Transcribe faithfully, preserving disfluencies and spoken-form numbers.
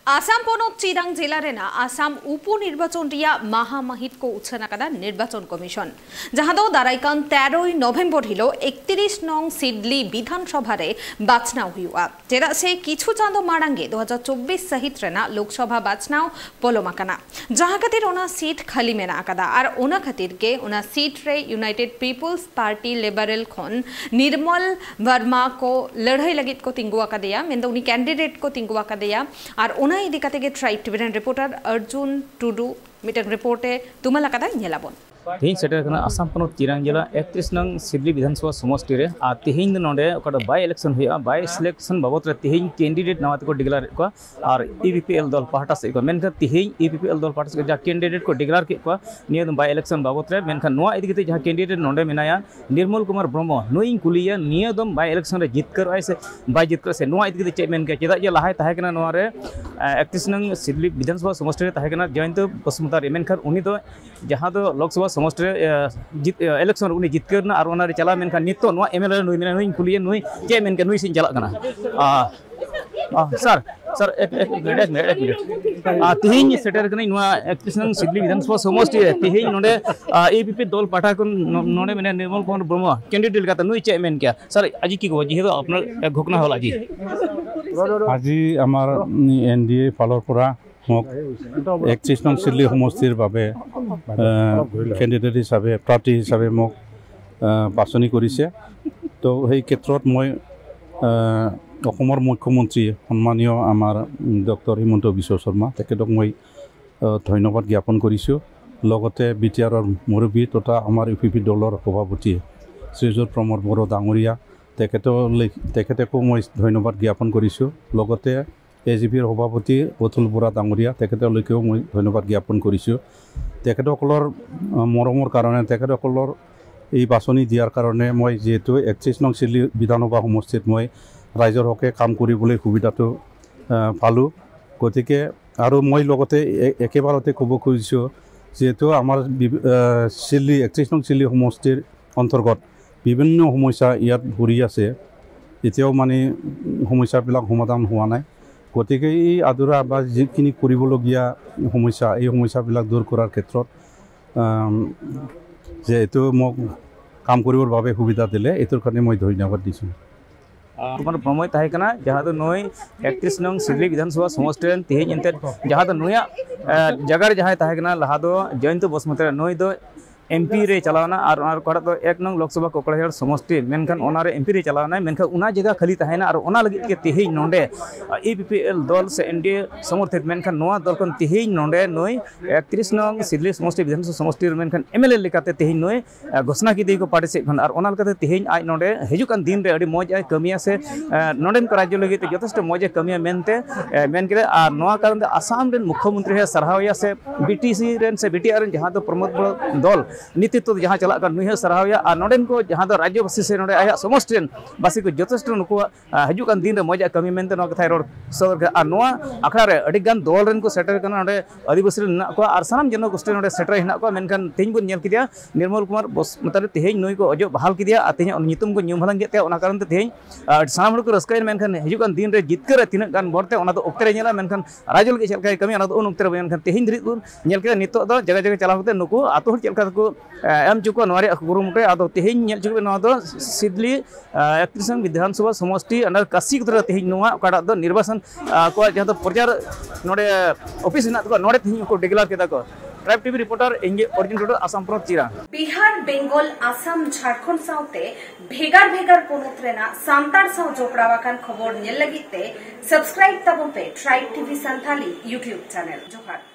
ᱟᱥᱟᱢ ᱯᱚᱱᱚᱛ ᱪᱤᱨᱟᱝ ᱡᱮᱞᱟ ᱨᱮᱱᱟᱜ ᱟᱥᱟᱢ ᱩᱯᱚ ᱱᱤᱨᱵᱟᱪᱚᱱ ᱨᱮᱭᱟᱜ ᱢᱟᱦᱟ ᱢᱟᱹᱦᱤᱛ ᱠᱚ ᱩᱪᱷᱟᱹᱱ ᱟᱠᱟᱫᱟ ᱱᱤᱨᱵᱟᱪᱚᱱ ᱠᱚᱢᱤᱥᱚᱱ, ᱡᱟᱦᱟᱸ ᱫᱚ ᱫᱟᱨᱟᱭ ᱠᱟᱱ ᱛᱮᱨᱚᱭ ᱱᱚᱵᱷᱮᱢᱵᱚᱨ ᱦᱤᱞᱚᱜ ᱮᱠᱛᱤᱨᱤᱥ ᱱᱚᱝ ᱥᱤᱰᱞᱤ ᱵᱤᱫᱷᱟᱱ ᱥᱚᱵᱷᱟ ᱨᱮ ᱵᱟᱪᱷᱱᱟᱣ ᱦᱩᱭᱩᱜᱼᱟ᱾ ᱪᱮᱫᱟᱜ ᱥᱮ ᱠᱤᱪᱷᱩ ᱪᱟᱸᱫᱚ ᱢᱟᱲᱟᱝ ᱜᱮ ᱫᱩ ᱦᱟᱡᱟᱨ ᱪᱚᱵᱵᱤᱥ ᱥᱟᱹᱦᱤᱛ ᱨᱮᱱᱟᱜ ᱞᱳᱠᱥᱚᱵᱷᱟ ᱵᱟᱪᱷᱱᱟᱣ ᱯᱚᱞᱚᱢ ᱟᱠᱟᱱᱟ, ᱡᱟᱦᱟᱸ ᱠᱷᱟᱹᱛᱤᱨ ᱚᱱᱟ ᱥᱤᱴ ᱠᱷᱟᱹᱞᱤ ᱢᱮᱱᱟᱜ ᱟᱠᱟᱫᱟ ᱟᱨ ᱚᱱᱟ ᱠᱷᱟᱹᱛᱤᱨ ᱜᱮ ᱚᱱᱟ ᱥᱤᱴ ᱨᱮ ᱤᱭᱩᱱᱟᱭᱴᱮᱰ ᱯᱤᱯᱚᱞᱥ ᱯᱟᱨᱴᱤ ᱞᱤᱵᱟᱨᱟᱞ ᱠᱷᱚᱱ ᱱᱤᱨᱢᱚᱞ ᱵᱟᱨᱢᱟ ᱠᱚ ᱞᱟᱹᱲᱦᱟᱹᱭ ᱞᱟᱹᱜᱤᱫ ᱠᱚ ᱛᱤᱸᱜᱩ ᱟᱠᱟᱫᱮᱭᱟ, ᱢᱮᱱᱫᱚ ᱩᱱᱤ ᱠᱮᱱᱰᱤᱰᱮᱴ ᱠᱚ ᱛᱤᱸᱜᱩ ᱟᱠᱟᱫᱮᱭᱟ᱾ ᱟᱨ ᱚᱱᱟ ᱤᱫᱤ ᱠᱟᱛᱮ ᱜᱮ ᱴᱨᱟᱭᱤᱵᱽ ᱴᱤᱵᱷᱤ ᱨᱮᱱ ᱨᱤᱯᱳᱨᱴᱟᱨ ᱚᱨᱡᱩᱱ ᱴᱩᱰᱩ ᱢᱤᱫᱴᱟᱝ ᱨᱤᱯᱳᱨᱴ ᱮ ᱛᱩᱢᱟᱹᱞ ᱟᱠᱟᱫᱟ, ᱧᱮᱞᱟᱵᱚᱱ᱾ ᱛᱮᱦᱮᱧ ᱥᱮᱴᱮᱨ ᱠᱟᱱᱟ ᱟᱥᱟᱢ ᱯᱚᱱᱚᱛ ᱪᱤᱨᱟᱝ ᱡᱮᱞᱟ ᱮᱠᱛᱨᱤᱥ ᱱᱚᱝ ᱥᱤᱫᱽᱞᱤ ᱵᱤᱫᱷᱟᱱᱥᱚᱵᱷᱟ ᱥᱚᱢᱚᱥᱴᱤ ᱨᱮ᱾ ᱟᱨ ᱛᱮᱦᱮᱧ ᱫᱚ ᱱᱚᱰᱮ ᱚᱠᱟᱴᱟᱜ ᱵᱟᱭ ᱤᱞᱮᱠᱥᱚᱱ ᱦᱩᱭᱩᱜᱼᱟ, ᱵᱟᱭ ᱤᱞᱮᱠᱥᱚᱱ ᱵᱟᱵᱚᱫ ᱨᱮ ᱛᱮᱦᱮᱧ ᱠᱮᱱᱰᱤᱰᱮᱴ ᱱᱟᱣᱟ ᱛᱮᱠᱚ ᱰᱤᱠᱞᱮᱭᱟᱨ ᱮᱫ ᱠᱚᱣᱟ ᱟᱨ ᱤ ᱯᱤ ᱯᱤ ᱮᱞ ᱫᱚᱞ ᱯᱟᱦᱴᱟ ᱥᱮᱫ ᱠᱷᱚᱱ᱾ ᱢᱮᱱᱠᱷᱟᱱ ᱛᱮᱦᱮᱧ ᱤ ᱯᱤ ᱯᱤ ᱮᱞ ᱫᱚᱞ ᱯᱟᱦᱴᱟ ᱥᱮᱫ ᱠᱷᱚᱱ ᱡᱟᱦᱟᱸ ᱠᱮᱱᱰᱤᱰᱮᱴ ᱠᱚ ᱰᱤᱠᱞᱮᱭᱟᱨ ᱠᱮᱫ ᱠᱚᱣᱟ, ᱱᱤᱭᱟᱹ ᱫᱚ ᱵᱟᱭ ᱤᱞᱮᱠᱥᱚᱱ ᱵᱟᱵᱚᱫ ᱨᱮ᱾ ᱢᱮᱱᱠᱷᱟᱱ ᱱᱚᱣᱟ ᱤᱫᱤ ᱠᱟᱛᱮ ᱡᱟᱦᱟᱸ ᱠᱮᱱᱰᱤᱰᱮᱴ ᱱᱚᱰᱮ ᱢᱮᱱᱟᱭᱟ, ᱱᱤᱨᱢᱚᱞ ᱠᱩᱢᱟᱨ ᱵᱨᱚᱦᱢᱚ, ᱱᱩᱭᱤᱧ ᱠᱩᱞᱤᱭᱮᱭᱟ, ᱱᱤᱭᱟᱹ ᱫᱚᱢ ᱵᱟᱭ ᱤᱞᱮᱠᱥᱚᱱ ᱨᱮ ᱡᱤᱛᱠᱟᱹᱨᱚᱜᱼᱟᱭ ᱥᱮ ᱵᱟᱭ ᱡᱤᱛᱠᱟᱹᱨᱚᱜᱼᱟ, ᱥᱮ ᱱᱚᱣᱟ ᱤᱫᱤ ᱠᱟᱛᱮ ᱪᱮᱫ ᱢᱮᱱ ᱠᱮᱭᱟ? ᱪᱮᱫᱟᱜ ᱡᱮ ᱞᱟᱦᱟᱭ ᱛᱟᱦᱮᱸ ᱠᱟᱱᱟ ᱱᱚᱣᱟ ᱨᱮ, ᱮ, ᱮᱠᱛᱨᱤᱥ ᱱᱚᱝ ᱥᱤᱫᱽᱞᱤ ᱵᱤᱫᱷᱟᱱᱥᱚᱵᱷᱟ ᱥᱚᱢᱚᱥᱴᱤ ᱨᱮ ᱛᱟᱦᱮᱸ ᱠᱟᱱᱟ ᱡᱚᱭᱚᱱᱛᱚ ᱵᱚᱥᱩᱢᱚᱛᱟᱨᱤ, ᱢᱮᱱᱠᱷᱟᱱ ᱩᱱᱤ ᱫᱚ ᱡᱟᱦᱟᱸ ᱫᱚ ᱞᱳᱠᱥᱚᱵᱷᱟ ᱥᱚᱢᱚᱥᱴᱤ ᱨᱮ, ᱮ, ᱡᱤᱛ-, ᱮ, ᱤᱞᱮᱠᱥᱚᱱ ᱨᱮ ᱩᱱᱤ ᱡᱤᱛᱠᱟᱹᱨ ᱮᱱᱟ ᱟᱨ ᱚᱱᱟ ᱨᱮ ᱪᱟᱞᱟᱣ, ᱢᱮᱱᱠᱷᱟᱱ ᱱᱤᱛᱚᱜ ᱱᱚᱣᱟ ᱮᱢ ᱮᱞ ᱮ ᱨᱮ ᱱᱩᱭ ᱢᱮᱱᱟᱭᱟ, ᱱᱩᱭᱤᱧ ᱠᱩᱞᱤᱭᱮᱭᱟ, ᱱᱩᱭ ᱪᱮᱫ ᱮ ᱢᱮᱱ ᱠᱮᱭᱟ, ᱱᱩᱭ ᱥᱮᱫ ᱤᱧ ᱪᱟᱞᱟᱜ ᱠᱟᱱᱟ᱾ ᱟ, ᱟ, ᱥᱟᱨ, ᱥᱟᱨ, ᱮᱠ, ᱮᱠ ᱢᱤᱱᱤᱴ, ᱮᱠ ᱢᱤᱱᱤᱴ, ᱮᱠ ᱢᱤᱱᱤᱴ᱾ ᱟ, ᱛᱤᱦᱤᱧ ᱥᱮᱴᱮᱨ ᱠᱟᱹᱱᱟᱹᱧ ᱱᱚᱣᱟ ᱮᱠᱛᱨᱤᱥ ᱱᱚᱝ ᱥᱤᱫᱽᱞᱤ ᱵᱤᱫᱷᱟᱱᱥᱚᱵᱷᱟ ᱥᱚᱢᱚᱥᱴᱤ ᱨᱮ᱾ ᱛᱤᱦᱤᱧ ᱱᱚᱰᱮ, ᱟ, ᱤ ᱯᱤ ᱯᱤ ᱫᱚᱞ ᱯᱟᱦᱴᱟ ᱠᱷᱚᱱ ᱱᱚ-, ᱱᱚᱰᱮ ᱢᱮᱱᱟᱭᱟ ᱱᱤᱨᱢᱚᱞ ᱠᱩᱢᱟᱨ ᱵᱨᱚᱦᱢᱚ, ᱠᱮᱱᱰᱤᱰᱮᱴ ᱞᱮᱠᱟᱛᱮ ᱱᱩᱭ ᱪᱮᱫ ᱮ ᱢᱮᱱ ᱠᱮᱭᱟ? ᱥᱟᱨ, ᱟᱡᱤ ᱠᱤ ᱠᱚ ᱡᱤᱦᱮᱛᱩ ᱟᱯᱱᱟᱨ ᱜᱷᱚᱴᱱᱟ ᱦᱚᱞᱟ ᱡᱤ᱾ আজি আমাৰ এন ডি এ ফালৰ পৰা মোক একত্ৰিশ নং চিদলি সমষ্টিৰ বাবে, আহ, কেণ্ডিডেট হিচাপে, প্ৰাৰ্থী হিচাপে মোক, আহ, বাছনি কৰিছে। তো সেই ক্ষেত্ৰত মই, আহ, অসমৰ মুখ্যমন্ত্ৰী সন্মানীয় আমাৰ ডক্টৰ হিমন্ত বিশ্ব শৰ্মা, তেখেতক মই, আহ, ধন্যবাদ জ্ঞাপন কৰিছোঁ। লগতে বি টি আৰৰ মুৰব্বী তথা আমাৰ ইউ পি পি দলৰ সভাপতি শ্ৰীযুত প্ৰমোদ বড়ো ডাঙৰীয়া, তেখেতলৈ, তেখেতকো মই ধন্যবাদ জ্ঞাপন কৰিছোঁ। লগতে এ জি পিৰ সভাপতি অতুল বৰা ডাঙৰীয়া, তেখেতলৈকেও মই ধন্যবাদ জ্ঞাপন কৰিছোঁ। তেখেতসকলৰ, আহ, মৰমৰ কাৰণে, তেখেতসকলৰ এই বাছনি দিয়াৰ কাৰণে মই যিহেতু একত্ৰিশ নং চিলি বিধানসভা সমষ্টিত মই ৰাইজৰ হকে কাম কৰিবলৈ সুবিধাটো, আহ, পালোঁ। গতিকে আৰু মই লগতে এ-, একেবাৰতে ক'ব খুজিছোঁ, যিহেতু আমাৰ বি-, আহ, চিলি, একত্ৰিশ নং চিলি সমষ্টিৰ অন্তৰ্গত বিভিন্ন সমস্যা ইয়াত ভৰি আছে, এতিয়াও মানে সমস্যাবিলাক সমাধান হোৱা নাই। গতিকে এই আধৰুৱা বা যিখিনি কৰিবলগীয়া সমস্যা, এই সমস্যাবিলাক দূৰ কৰাৰ ক্ষেত্ৰত, আম, যে এইটো মোক কাম কৰিবৰ বাবে সুবিধা দিলে, এইটোৰ কাৰণে মই ধন্যবাদ দিছোঁ। তোমার সময় তাহে কানা, যাহা তো নই একত্রিশ নং সিদলি বিধানসভা সমষ্টি ᱨᱮᱱ ᱛᱮᱦᱮᱧ ᱮᱱᱛᱮᱫ ᱡᱟᱦᱟᱸ ᱫᱚ ᱱᱩᱭᱟᱜ ᱮ, ᱡᱟᱭᱜᱟ ᱨᱮ ᱡᱟᱦᱟᱸᱭ ᱛᱟᱦᱮᱸ ᱠᱟᱱᱟ ᱞᱟᱦᱟ ᱫᱚ ᱡᱚᱭᱚᱱᱛᱚ ᱵᱚᱥᱩᱢᱚᱛᱟᱨᱤ, ᱱᱩᱭ ᱫᱚ ᱮᱢᱯᱤ ᱨᱮ ᱪᱟᱞᱟᱣᱱᱟ ᱟᱨ ᱚᱱᱟ ᱚᱠᱟᱴᱟᱜ ᱫᱚ ᱮᱠ ᱱᱚᱝ ᱞᱳᱠᱥᱚᱵᱷᱟ ᱠᱚᱠᱲᱟᱡᱷᱚᱲ ᱥᱚᱢᱚᱥᱴᱤ, ᱢᱮᱱᱠᱷᱟᱱ ᱚᱱᱟᱨᱮ ᱮᱢᱯᱤ ᱨᱮ ᱪᱟᱞᱟᱣᱱᱟᱭ, ᱢᱮᱱᱠᱷᱟᱱ ᱚᱱᱟ ᱡᱟᱭᱜᱟ ᱠᱷᱟᱹᱞᱤ ᱛᱟᱦᱮᱸᱭᱮᱱᱟ ᱟᱨ ᱚᱱᱟ ᱞᱟᱹᱜᱤᱫ ᱜᱮ ᱛᱮᱦᱮᱧ ᱱᱚᱰᱮ ᱤ ᱯᱤ ᱯᱤ ᱮᱞ ᱫᱚᱞ ᱥᱮ ᱮᱱ ᱰᱤ ᱮ ᱥᱚᱢᱚᱨᱛᱷᱤᱛ, ᱢᱮᱱᱠᱷᱟᱱ ᱱᱚᱣᱟ ᱫᱚᱞ ᱠᱷᱚᱱ ᱛᱮᱦᱮᱧ ᱱᱚᱰᱮ ᱱᱩᱭ ᱮᱠᱛᱨᱤᱥ ᱱᱚᱝ ᱥᱤᱫᱽᱞᱤ ᱥᱚᱢᱚᱥᱴᱤ ᱵᱤᱫᱷᱟᱱᱥᱚᱵᱷᱟ ᱥᱚᱢᱚᱥᱴᱤ ᱨᱮ ᱢᱮᱱᱠᱷᱟᱱ ᱮᱢ ᱮᱞ ᱮ ᱞᱮᱠᱟᱛᱮ ᱛᱮᱦᱮᱧ ᱱᱩᱭ ᱮ, ᱜᱷᱳᱥᱱᱟ ᱠᱮᱫᱮᱭᱟ ᱠᱚ ᱯᱟᱨᱴᱤ ᱥᱮᱫ ᱠᱷᱚᱱ᱾ ᱟᱨ ᱚᱱᱟ ᱞᱮᱠᱟᱛᱮ ᱛᱮᱦᱮᱧ ᱟᱡ ᱱᱚᱰᱮ ᱦᱤᱡᱩᱜ ᱠᱟᱱ ᱫᱤᱱ ᱨᱮ ᱟᱹᱰᱤ ᱢᱚᱡᱽ ᱮ ᱠᱟᱹᱢᱤᱭᱟ ᱥᱮ ᱮ, ᱱᱚᱰᱮᱱ ᱠᱚ ᱨᱟᱡᱽᱡᱚ ᱞᱟᱹᱜᱤᱫ ᱛᱮ ᱡᱚᱛᱷᱮᱥᱴᱚ ᱢᱚᱡᱽ ᱮ ᱠᱟᱹᱢᱤᱭᱟ ᱢᱮᱱᱛᱮ ᱮ, ᱢᱮᱱ ᱠᱮᱫᱟ᱾ ᱟᱨ ᱱᱚᱣᱟ ᱠᱟᱨᱚᱱ ᱛᱮ ᱟᱥᱟᱢ ᱨᱮᱱ ᱢᱩᱠᱷᱭᱚᱢᱚᱱᱛᱨᱤ ᱦᱚᱸ ᱥᱟᱨᱦᱟᱣ ᱮᱭᱟ ᱥᱮ ᱵᱤ ᱴᱤ ᱥᱤ ᱨᱮᱱ ᱥᱮ ᱵᱤ ᱴᱤ ᱟᱨ ᱨᱮᱱ ᱡᱟᱦᱟᱸ ᱫᱚ ᱯᱨᱚᱢᱳᱫ ᱵᱚᱲᱚ ᱫᱚᱞ ᱱᱮᱛᱨᱤᱛᱵ ᱡᱟᱦᱟᱸ ᱪᱟᱞᱟᱜ ᱠᱟᱱ, ᱱᱩᱭ ᱦᱚᱸ ᱥᱟᱨᱦᱟᱣ ᱮᱭᱟ᱾ ᱟᱨ ᱱᱚᱰᱮᱱ ᱠᱚ ᱡᱟᱦᱟᱸ ᱫᱚ ᱨᱟᱡᱽᱡᱚᱵᱟᱥᱤ ᱥᱮ ᱱᱚᱰᱮ ᱟᱭᱟᱜ ᱥᱚᱢᱚᱥᱴᱤ ᱨᱮᱱ ᱵᱟᱥᱤ ᱠᱚ ᱡᱚᱛᱷᱮᱥᱴᱚ ᱱᱩᱠᱩᱣᱟᱜ ᱟ, ᱦᱤᱡᱩᱜ ᱠᱟᱱ ᱫᱤᱱ ᱨᱮ ᱢᱚᱡᱽ ᱟᱜ ᱠᱟᱹᱢᱤ ᱢᱮᱱᱛᱮ ᱱᱚᱣᱟ ᱠᱟᱛᱷᱟᱭ ᱨᱚᱲ ᱥᱚᱫᱚᱨ ᱠᱮᱫᱟ᱾ ᱟᱨ ᱱᱚᱣᱟ ᱟᱠᱷᱲᱟ ᱨᱮ ᱟᱹᱰᱤ ᱜᱟᱱ ᱫᱚᱞ ᱨᱮᱱ ᱠᱚ ᱥᱮᱴᱮᱨ ᱠᱟᱱᱟ, ᱱᱚᱰᱮ ᱟᱹᱫᱤᱵᱟᱹᱥᱤ ᱨᱮᱱ ᱢᱮᱱᱟᱜ ᱠᱚᱣᱟ ᱟᱨ ᱥᱟᱱᱟᱢ ᱡᱚᱱᱚᱜᱳᱥᱴᱤ ᱱᱚᱰᱮ ᱥᱮᱴᱮᱨ ᱦᱮᱱᱟᱜ ᱠᱚᱣᱟ᱾ ᱢᱮᱱᱠᱷᱟᱱ ᱛᱮᱦᱮᱧ ᱵᱚᱱ ᱧᱮᱞ ᱠᱮᱫᱮᱭᱟ ᱱᱤᱨᱢᱚᱞ ᱠᱩᱢᱟᱨ ᱵᱚᱥᱩᱢᱚᱛᱟᱨᱤ, ᱛᱮᱦᱮᱧ ᱱᱩᱭ ᱠᱚ ᱚᱡᱚᱜ ᱵᱟᱦᱟᱞ ᱠᱮᱫᱮᱭᱟ ᱟᱨ ᱛᱮᱦᱮᱧ ᱧᱩᱛᱩᱢ ᱠᱚ ᱧᱩᱢ ᱦᱟᱞᱟᱝ ᱠᱮᱫ ᱛᱟᱭᱟ᱾ ᱚᱱᱟ ᱠᱟᱨᱚᱱ ᱛᱮ ᱛᱮᱦᱮᱧ ᱟ, ᱥᱟᱱᱟᱢ ᱦᱚᱲ ᱠᱚ ᱨᱟᱹᱥᱠᱟᱹᱭᱮᱱᱟ, ᱢᱮᱱᱠᱷᱟᱱ ᱦᱤᱡᱩᱜ ᱠᱟᱱ ᱫᱤᱱ ᱨᱮ ᱡᱤᱛᱠᱟᱹᱨ ᱨᱮ ᱛᱤᱱᱟᱹᱜ ᱜᱟᱱ ᱵᱚᱨᱛᱮ ᱚᱱᱟ ᱫᱚ ᱚᱠᱛᱮ ᱨᱮ ᱧᱮᱞᱟ, ᱢᱮᱱᱠᱷᱟᱱ ᱨᱟᱡᱽ ᱞᱟᱹᱜᱤᱫ ᱪᱮᱫ ᱞᱮᱠᱟᱭ ᱠᱟᱹᱢᱤᱭᱟ ᱚᱱᱟ ᱫᱚ ᱩᱱ ᱚᱠᱛᱮ ᱨᱮ ᱵᱩᱡᱷᱟᱹᱣᱟ᱾ ᱢᱮᱱᱠᱷᱟᱱ ᱛᱮᱦᱮᱧ ᱫᱷᱟᱹᱨᱤᱡ ᱵᱚᱱ ᱧᱮᱞ ᱠᱮᱫᱟ, ᱱᱤᱛᱚᱜ ᱫᱚ ᱡᱟᱭᱜᱟ ᱡᱟᱭᱜᱟ ᱪᱟᱞᱟᱣ ᱠᱟᱛᱮ ᱱᱩᱠᱩ ᱟᱛᱳ ᱦᱚᱲ ᱪᱮᱫ ᱞᱮᱠᱟ ᱠᱚ ᱮ, ᱮᱢ ᱦᱚᱪᱚ ᱠᱚᱣᱟ ᱱᱚᱣᱟ ᱨᱮᱭᱟᱜ ᱠᱩᱨᱩᱢᱩᱴᱩ᱾ ᱟᱫᱚ ᱛᱮᱦᱮᱧ ᱧᱮᱞ ᱦᱚᱪᱚ ᱠᱚ ᱱᱚᱣᱟ ᱫᱚ ᱥᱤᱫᱽᱞᱤ ᱮᱠᱛᱨᱤᱥ ᱱᱚᱝ ᱵᱤᱫᱷᱟᱱᱥᱚᱵᱷᱟ ᱥᱚᱢᱚᱥᱴᱤ under ᱠᱟᱥᱤ ᱠᱚᱛᱨᱟ ᱛᱮᱦᱮᱧ ᱱᱚᱣᱟ ᱚᱠᱟᱴᱟᱜ ᱫᱚ ᱱᱤᱨᱵᱟᱪᱚᱱ ᱟ, ᱠᱚᱣᱟᱜ ᱡᱟᱦᱟᱸ ᱫᱚ ᱯᱨᱚᱪᱟᱨ ᱱᱚᱰᱮ ᱚᱯᱷᱤᱥ ᱦᱮᱱᱟᱜ ᱛᱟᱠᱚᱣᱟ, ᱱᱚᱰᱮ ᱛᱮᱦᱮᱧ ᱠᱚ ᱰᱤᱠᱞᱮᱭᱟᱨ ᱠᱮᱫᱟ ᱠᱚ᱾ ᱴᱨᱟᱭᱤᱵᱽ ᱴᱤᱵᱷᱤ ᱨᱤᱯᱳᱨᱴᱟᱨ ᱤᱧ ᱜᱮ ᱚᱨᱡᱩᱱ ᱴᱩᱰᱩ, ᱟᱥᱟᱢ ᱯᱚᱱᱚᱛ ᱪᱤᱨᱟᱝ᱾ ᱵᱤᱦᱟᱨ, ᱵᱮᱝᱜᱚᱞ, ᱟᱥᱟᱢ, ᱡᱷᱟᱲᱠᱷᱚᱸᱰ ᱥᱟᱶᱛᱮ ᱵᱷᱮᱜᱟᱨ ᱵᱷᱮᱜᱟᱨ ᱯᱚᱱᱚᱛ ᱨᱮᱱᱟᱜ ᱥᱟᱱᱛᱟᱲ ᱥᱟᱶ ᱡᱚᱯᱲᱟᱣ ᱟᱠᱟᱱ ᱠᱷᱚᱵᱚᱨ ᱧᱮᱞ ᱞᱟᱹᱜᱤᱫ ᱛᱮ subscribe ᱛᱟᱵᱚᱱ ᱯᱮ Tribe T V Santali YouTube channel᱾ ᱡᱚᱦᱟᱨ᱾